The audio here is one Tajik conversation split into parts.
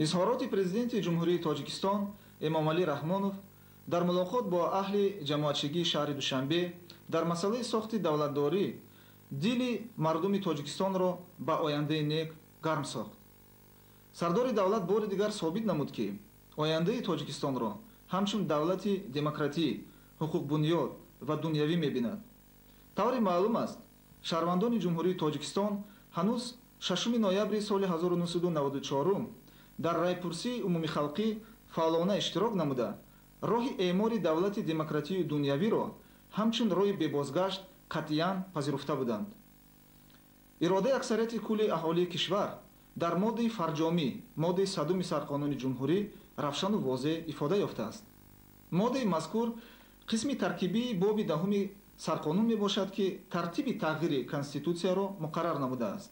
Изҳороти Президенти Ҷумҳурии Тоҷикистон Эмомалӣ Раҳмонов дар мулоқот бо аҳли ҷамоатчигии шаҳри Душанбе дар масъалаи сохти давлатдорӣ дили мардуми Тоҷикистонро ба ояндаи нек гарм сохт. Сардори давлат бори дигар собит намуд, ки ояндаи Тоҷикистонро ҳамчун давлати демократӣ, ҳуқуқбунёд ва дунявӣ мебинад. Тавре маълум аст, шаҳрвандони Ҷумҳурии Тоҷикистон ҳанӯз 6 ноябри соли 1994 дар райпурсии умумихалқӣ фаъолона иштирок намуда, роҳи эъмори давлати демократию дунявиро ҳамчун роҳи бебозгашт қатъиян пазируфта буданд. Иродаи аксарияти кулли аҳолии кишвар дар моддаи фарҷомӣ, моддаи 100-уми Сарқонуни Ҷумҳурӣ равшану возеҳ ифода ёфтааст. Моддаи мазкур қисми таркибии боби 10-уми Сарқонун мебошад, ки тартиби тағйири Конститутсияро муқаррар намудааст.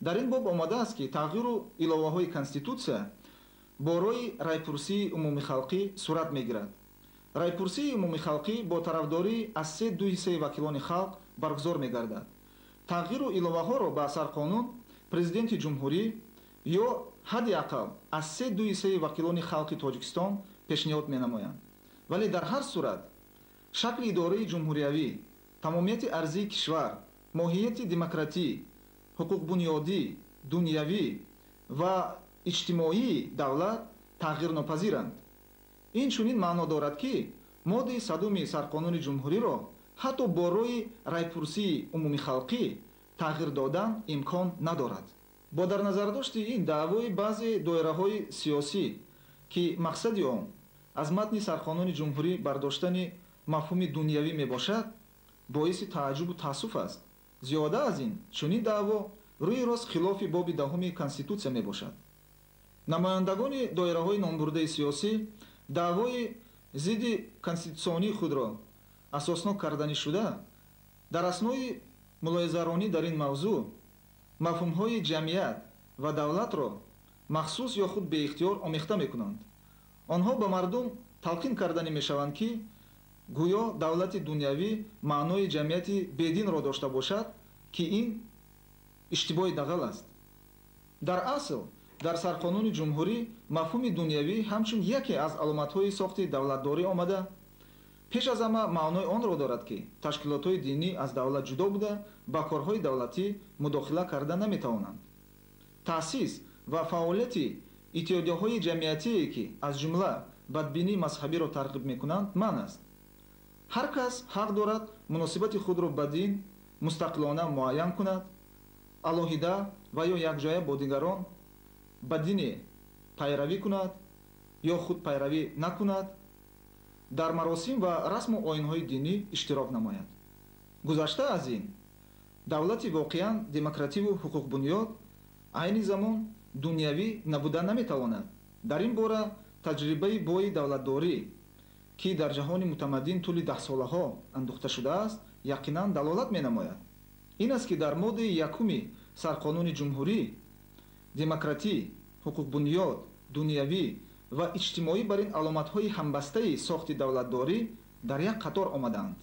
Дар ин боб омадааст, ки тағйиру иловаҳои Конститутсия бо роҳи райпурсии умумихалқӣ сурат мегирад. Райпурсии умумихалқӣ бо тарафдорӣ аз 3/2 ҳиссаи вакилони халқ баргузор мегардад. Тағйиру иловаҳоро ба Сарқонун Президенти Ҷумҳурӣ ё ҳадди ақал аз 3/2 ҳиссаи вакилони халқи Тоҷикистон пешниҳод менамоянд. Вале дар ҳар сурат шакли идораи ҷумҳуриявӣ, тамомияти арзии кишвар, моҳияти демократӣ, ҳуқуқбунёдӣ, дунявӣ ва иҷтимоии давлат тағйирнопазиранд. Ин чунин маъно дорад, ки моддаи 100-уми Сарқонуни Ҷумҳуриро ҳатто бо роҳи райпурсии умумихалқӣ тағйир додан имкон надорад. Бо дар назардошти ин даъвои баъзе доираҳои сиёсӣ, ки мақсади он аз матни Сарқонуни Ҷумҳурӣ бардоштани мафҳуми дунявӣ мебошад, боиси тааҷҷубу таассуф аст. Зиёда аз ин, чунин даъво рӯи рост хилофи боби 10-уми Конститутсия мебошад. Намояндагони доираҳои номбурдаи сиёсӣ даъвои зидди конститутсионии худро асоснок карданӣ шуда, дар аснои мулоҳизаронӣ дар ин мавзӯъ мафҳумҳои ҷамъият ва давлатро махсус ё худ беихтиёр омехта мекунанд. Онҳо ба мардум талқин карданӣ мешаванд, ки гӯё давлати дунявӣ маънои ҷамъияти бединро дошта бошад, ки ин иштибоҳи дағал аст. Дар асл, дар Сарқонуни Ҷумҳурӣ мафҳуми дунявӣ ҳамчун яке аз аломатҳои сохти давлатдорӣ омада, пеш аз ҳама маънои онро дорад, ки ташкилотҳои динӣ аз давлат ҷудо буда, ба корҳои давлатӣ мудохила карда наметавонанд. Таъсис ва фаъолияти иттиҳодияҳои ҷамъиятие, ки аз ҷумла бадбинии мазҳабиро тарғиб мекунанд, манъ аст. Ҳар кас ҳақ дорад муносибати худро ба дин мустақилона муайян кунад, алоҳида ва ё якҷоя бо дигарон ба дине пайравӣ кунад ё худ пайравӣ накунад, дар маросим ва расму оинҳои динӣ иштирок намояд. Гузашта аз ин, давлати воқеан демокративу ҳуқуқбунёд айни замон дунявӣ набуда наметавонад. Дар ин бора таҷрибаи бои давлатдорӣ, ки дар ҷаҳони мутамаддин тӯли даҳсолаҳо андӯхта шудааст, яқинан далолат менамояд. Ин аст, ки дар моддаи 1-уми Сарқонуни Ҷумҳурӣ демократӣ, ҳуқуқбунёд, дунявӣ ва иҷтимоӣ бар ин аломатҳои ҳамбастаи сохти давлатдорӣ дар як қатор омадаанд.